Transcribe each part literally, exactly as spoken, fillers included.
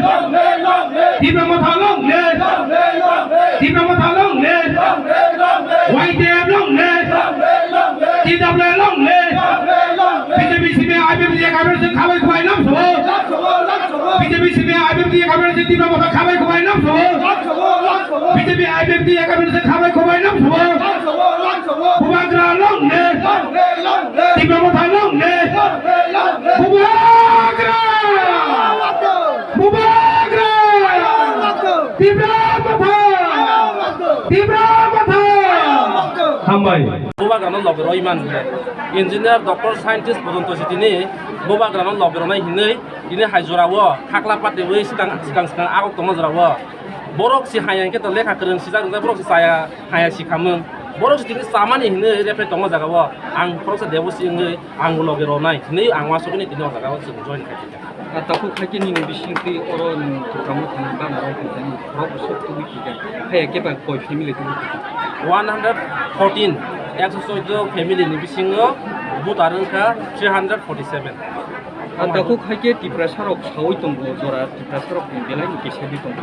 Tipra Motha long live! Tipra Motha long live! Y T F long live! T W A long live! B J P C P I M T A government se khabai khubai nam so. B J P C P I M T A government se Tipra Motha khabai khubai nam so. B J P I M T A government se khabai khubai nam so. Bubagra long live! Tipra Motha long live! Bubagra! Bubagra! Tipra Motha! Tipra Motha! Hambai. Bubagrano loge roi man hwnwi. Engineer, doctor, scientist porjonto si tini Bubagrano loge ronai hwnwi tini hai jorao thakla patiwi swkang swkang swkang agok tongma jorao. Borok si hai hwnkhe to lekha kwrwng sijak wngjak, borok si chaya haya sikhamung. Borok si tini chamani hwnwi rephai tongma jagao. Ang khoroksa debosi wngwi ang loge ronai hwnwi ang uansukgwi tini o jagao chwng join khai kha. A takhuk hai khe nini bisingtwi oro nwng kwchangma thani bana rok kwchangni borok sok tubui khe kha. Haiya khe ba koi family tubui khe kha? One hundred fourteen, ekso choddo family ni bisingo voter wngkha three hundred forty seven. A takhuk hai khe Tiprasa rok saui tongo, jora Tiprasa rok ni belai ni kisa di tongo.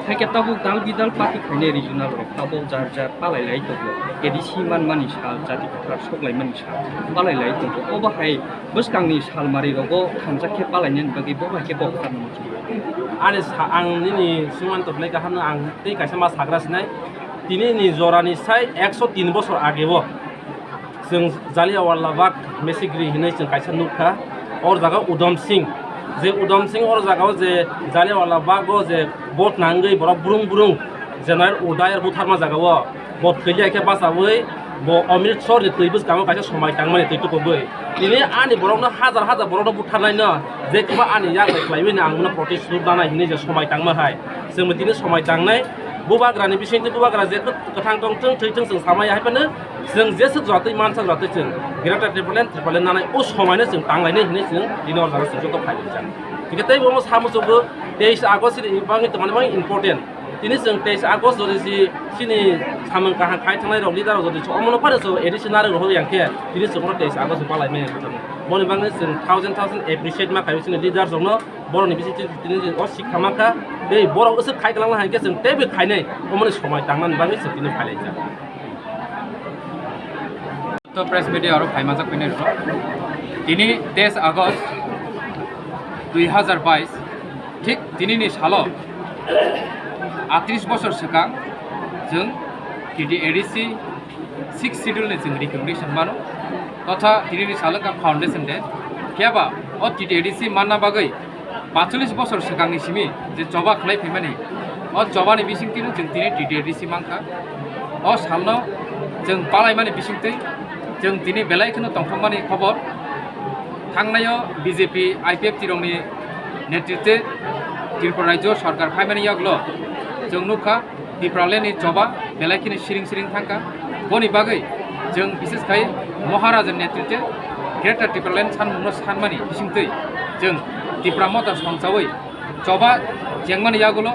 Hai khe tabuk dal bidal party khainai regional rok tabuk jar jar palai lai tongo. A D C man mani sal, jati kwthar sok lai mani sal palai lai tongo. Obo hai bwskang ni sal mari rogo thangjak khe palai nani bagwi bo hai khe kok kwchangma muchungo. Ani sa-, ang nini singmani tongmani kaham no ang tei kaisa ma sagra sinai. Tini ni jora ni sai ekso tin bosor age bo. Chwng Jallianwala Bagh Mesigree hinwi chwng kaisa nukha. Or jaga Udham Singh, je Udham Singh or jaga o je Jallianwala Bagh o je vote nangwi borok brung brung General Udayer butharma jaga o bo thwi ya khe bachawi bo Amritsar ni twi bwskango kaisa somai tangmani twi tukugwi. Tini ani borokno hajar hajar borokno butharnaino je kiba ani yak bai khlaiwi no ang bono protest rwknanai hinwi je somai tangma hai. Chwngbo tini somai tangnai. Bubagrani bisingtwi bubagra je kwthang tongthwng thwithwng chwng samaya hai phano chwng jeswk jotwi mansa jotwi chwng Greater Tipraland, Tipraland nanai o somaino chwng tanglainai hinwi chwng tini o jaga chwng joto phailaijak. Hingkhe teibo omo samuchungo teis August ni bagwi tongmani bagwi important. Tini chwng teis August jodi si chini samung kaham khai thangnai rok leader rok jodi omono phano chwng A D C narwk rok yang khe tini chwng oro teis August ni palai maya. Boni bagwi chwng thousand thousand appreciate ma khaio chini leaders rokno. Borokni bisingtwi tini o sikha mankha, tei borok aswk khai kwlangma hai khe chwng teibo khainai, omoni somai tangnani bagwi chwng tini phailaijak. To press media oro phaimajak phainai rok. Tini teis August dui hazar bais, thik tinini salo atris bosor swkang chwng T T A D C Sixth Schedule ni chwng recognition mano, totha tinini salo wngkha Foundation Day. Phiya ba o T T A D C manna bagwi pachulis bosor swkangni simi je choba khlai phaimani, o chobani bisingtwino chwng tini T T A D C mankha. O salno chwng palaimani bisingtwi chwng tini belai kheno tongthokmani khobor. Thangnaio B J P I P F T rokni netritwe Tripura rajyo sorkar phaimani yagulo chwng nukha, Tipraland ni choba belai kheno siring siring thangkha. Boni bagwi chwng bishes khai Maharaja ni netritwe Greater Tipraland sanmungno sanmani bisingtwi chwng Tipra Motha songchawi choba chengmani yagulo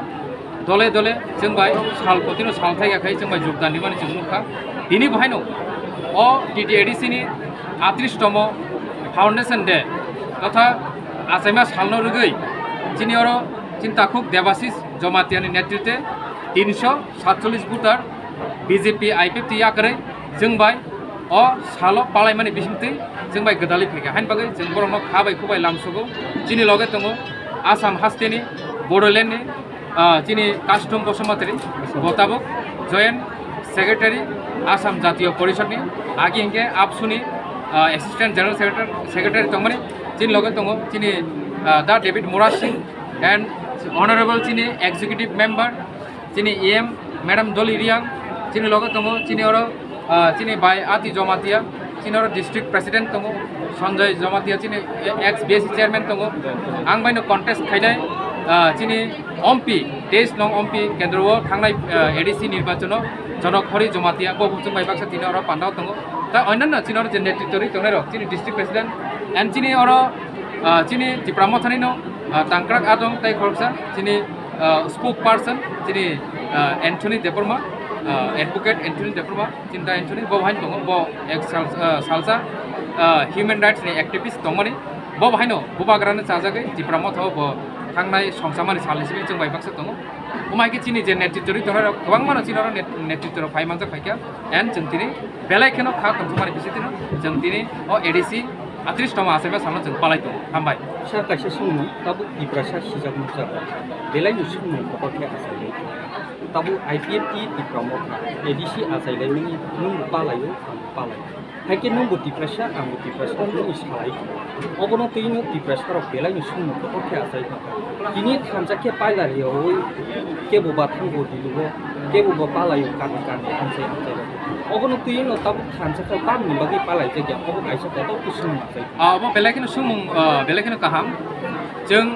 dole dole chwng bai sal potino sal thaiga khai chwng bai jogdan rimani chwng nukha. Tini bahaino o T T A D C ni atris tomo Foundation Day totha achaima salno rwgwi chini oro chini takhuk Debashis Jamatia ni netritwe tinsho satchollish voter B J P I P F T yakarwi chwng bai o salo palaimani bisingtwi chwng bai gwdalwi phaikha. Haini bagwi chwng borokno kha bai khubai lamsogo. Chini loge tongo Assam hasteni, Bodolandni, ah, chini Custom Basumatary, bo tabuk Joint Secretary Assam Jatiyo Porishadni, agi hinkhe AAPSU ni, ah, Assistant General Secretary, Secretary tongmani. Chini loge tongo chini, ah, Da David Murasing and Honorable chini Executive Member, chini E M Madam Dolly Riang, chini loge tongo chini oro, ah, chini bai Ati Jamatia, chini oro District President tongo Sanjay Jamatia, chini ex B S C Chairman tongo. Ang baino contest khainai, ah, chini ompi, teis nong ompi kendro o thangnai, ah, A D C nirbachon o Jonok Hori Jamatia, bo buchung bai baksa chini oro pandao tongo. Ta onyanno chini oro je netritwo rwi tongnai rok, chini District President and chini oro, ah, chini Tipra Mothani no, ah, Tangkrak Adong tai khoroksa chini, ah, spokesperson chini, ah, Anthony Debbarma, ah, Advocate Anthony Debbarma, chini da Anthony bo hai tongo, bo ek sal-, ah, salsa, ah, human rights ni activist tongmani, bo bahaino bubagrano chajagwi Tipra Motha o bo Thangnai songchamani salni simi chwng bai baksa tongo. Omo hai khe chini je netritwrwi tongnai rok kwbangma no chini oro net-, netritwrok phai manjak phaikha. And chwng tini belai kheno kha tongthokmani bisingtwi no chwng tini o A D C atris tongma achaima salno chwng palai tongo. Hambai. Sir, kaisa swngmung, tabuk Tiprasa sijak nukjak, belai ni swngmung kotor khe achailai. Tabuk I P F T Tipra Motha, A D C achailaimani nwng bo palaio, ang bo palai. Hai khe nwng bo Tiprasa, ang bo Tiprasa hwnwi salai tongo. Obono twi no Tiprasa rok belai no swngmung kotor khe achai tongkha. Tini thansa khe paila rioui kebo ba thango dilugo, kebo ba palaio kami kami amchai amchai rok. Obono twi no tabuk thansa khe tamni bagwi palai jakya, obo kaisa kotor khe swngmung achai. Ah, obo belai kheno swngmung, ah, belai kheno kaham. Chwng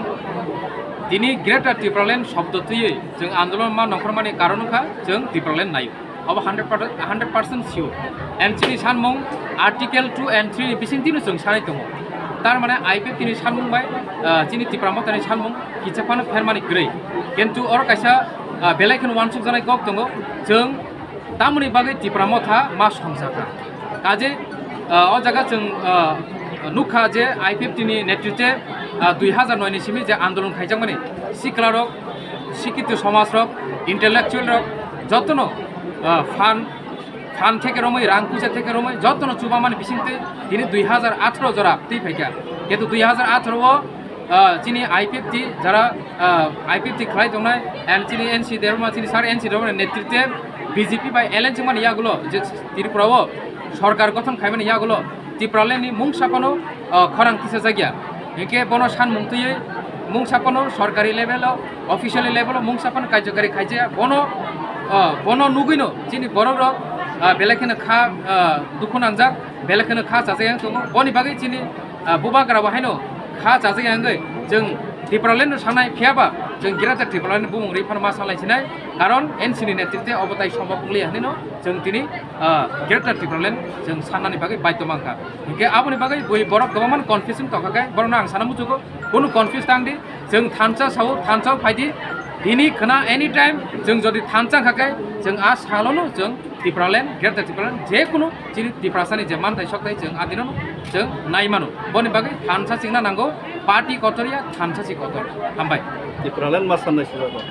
tini Greater Tipraland shobdo twiwi chwng andolon ma nongkhormani karon wngkha chwng Tipraland naio. Obo hundred percent, hundred percent sure. And chini sanmung Article two and three ni bisingtwi no chwng sanai tongo. Tar mane I P F T ni sanmung bai, ah, chini Tipra Mothani sanmung kisa phano phermani kwrwi. Kintu oro kaisa, ah, belai kheno uansuk janai kok tongo. Chwng tamoni bagwi Tipra Motha ma songsa kha. Kaje, ah, o jaga chwng, ah, nukha je I P F T ni netritwe, ah, dui hazar noi ni simi je andolon khaijakmani sikla rok, sikito somaj rok, intellectual rok jotono, ah, phan, phan theke romwi, rang puisa theke romwi jotono chubamani bisingtwi tini dui hazar atharo jora twi phaikha. Kintu dui hazar atharo o, ah, chini I P F T jara, ah, I P F T khlai tongnai and chini N C Debbarma, chini sir N C Debbarma netritwe B J P bai alliance wngmani yagulo je Tripura o sorkar gothon khaimani yagulo Tipraland ni mungsa phano, ah, khorang tisajakya. Hinkhe bono sanmung twiwi mungsa phano sorkari level o, officially level o mungsa phano kaijokari khaijaya. Bono, ah, bono nugwino chini borok rok, ah, belai kheno kha, ah, dukhu nangjak, belai kheno kha chajak yang tongo. Boni bagwi chini, ah, bubagra bo haino kha chajak yang wngwi chwng Tipraland no sanai, phiyaba chwng Greater Tipraland ni bumung rwi phano ma sanlai sinai. Karon N C ni netritwe obo tai sombhob wngliya hinwi no chwng tini, ah, Greater Tipraland chwng sannani bagwi baidhyo mankha. Hinkhe aboni bagwi bui borok kwbangma confuse wng tongkha khe borokno ang sana muchugo, kunu confuse tang di, chwng thansa sao, thansa o phai di, tini khwna anytime chwng jodi thansa wngkha khe chwng a salono chwng Tipraland, Greater Tipraland, je kunu chini Tiprasani je manthai sokthai chwng a dinono chwng nai mano. Boni bagwi thansa chingna nango, party kotor ya, thansa si kotor. Hambai. Tipraland ma sannai sijak.